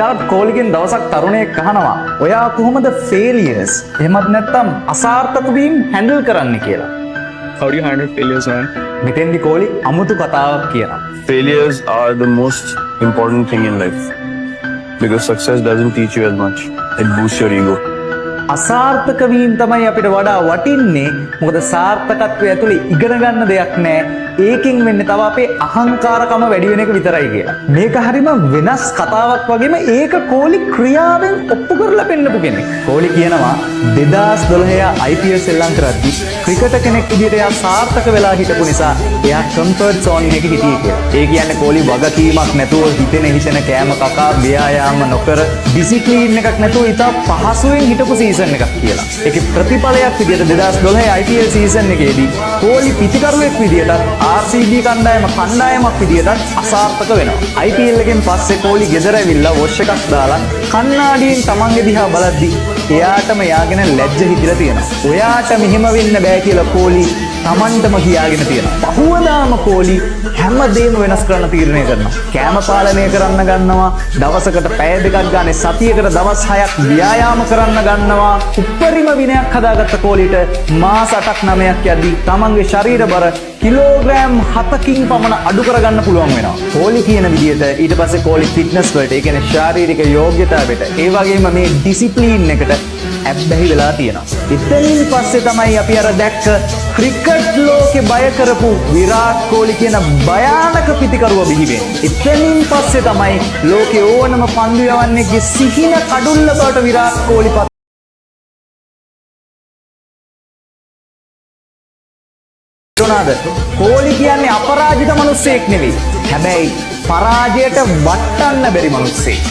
විරාට් කෝලිගෙන් දවසක් තරුණයෙක් අහනවා, ඔයා කොහොමද ෆේලියර්ස් එහෙමත් නැත්නම් අසාර්ථක වීම හැන්ඩල් කරන්නේ කියලා. How do you handle failures, man? මෙතෙන්දි කෝලි අමුතු කතාවක් කියනවා. Failures are the most important thing in life because success doesn't teach you as much. It boosts your ego. අසාර්ථක වීම තමයි අපිට වඩා වටින්නේ. මොකද සාර්ථකත්වය ඇතුලේ ඉගෙන ගන්න දෙයක් නෑ. ඒකෙන් වෙන්නේ තව අපේ අහංකාරකම වැඩි වෙන එක විතරයි කියලා. මේක හරිම වෙනස් කතාවක් වගේම ඒක කෝලි ක්‍රියාවෙන් ඔප්පු කරලා පෙන්නපු කෙනෙක්. කෝලි කියනවා 2012 එයා IPL සෙල්ලම් කරද්දි ක්‍රිකටර් කෙනෙක් විදිහට එයා සාර්ථක වෙලා හිටපු නිසා එයා කම්ෆර්ට් සෝන් එකේ හිටියේ කියලා. ඒ කියන්නේ කෝලි වගකීමක් නැතුව හිතෙන හිතෙන කෑම කකා, ව්‍යායාම නොකර, ඩිසිප්ලින් එකක් නැතුව ඉතා පහසුවෙන් හිටපු සීසන් එකක් කියලා. ඒකේ ප්‍රතිඵලයක් විදිහට 2012 IPL season එකේදී කෝලි පිතිකරුවෙක් විදිහටත් RCB කණ්ඩායම කණ්ඩායමක් විදිහටත් අසාර්ථක වෙනවා. IPL එකෙන් පස්සේ කෝලි ගෙදර ඇවිල්ලා වොෂ් එකක් දාලා කණ්ණාඩියෙන් තමන්ගේ දිහා බලද්දි එයාටම යාගෙන ලැජ්ජ හිතිලා තියෙනවා. ඔයාට මෙහෙම වෙන්න බෑ කියලා කෝලි තමන්ටම කියාගෙන තියෙනවා. පහුවදාම කෝලි හැමදේම වෙනස් කරන්න තීරණය කරනවා. කෑම පාලනය කරන්න ගන්නවා. දවසකට පැය 2ක් ගානේ සතියකට දවස් 6ක් ව්‍යායාම කරන්න ගන්නවා. උපරිම විනයක් හදාගත්ත කෝලිට මාස 8ක් 9ක් යද්දී තමන්ගේ ශරීර බර කිලෝග්‍රෑම් 7කින් පමණ අඩු කරගන්න පුළුවන් වෙනවා. කෝලි කියන විදිහට ඊට පස්සේ කෝලි ෆිට්නස් වලට, ඒ කියන්නේ ශාරීරික යෝග්‍යතාවයට, ඒ වගේම මේ ඩිසිප්ලින් එකට ඇබ්බැහි වෙලා තියෙනවා. එතනින් පස්සේ තමයි අපි අර දැක්ක ක්‍රිකට් ලෝකෙ බය කරපු විරාට් කෝලි කියන භයානක පිතිකරුව බිහි වෙන්නේ. එතනින් පස්සේ තමයි ලෝකේ ඕනම පන්දු යවන්නෙක්ගේ සිහින කඩුල්ල බවට විරාට් කෝලි පත් වුණාද? කෝලි කියන්නේ අපරාජිත මිනිස්සෙක් නෙවෙයි. හැබැයි පරාජයට වටන්න බැරි මිනිස්සෙක්.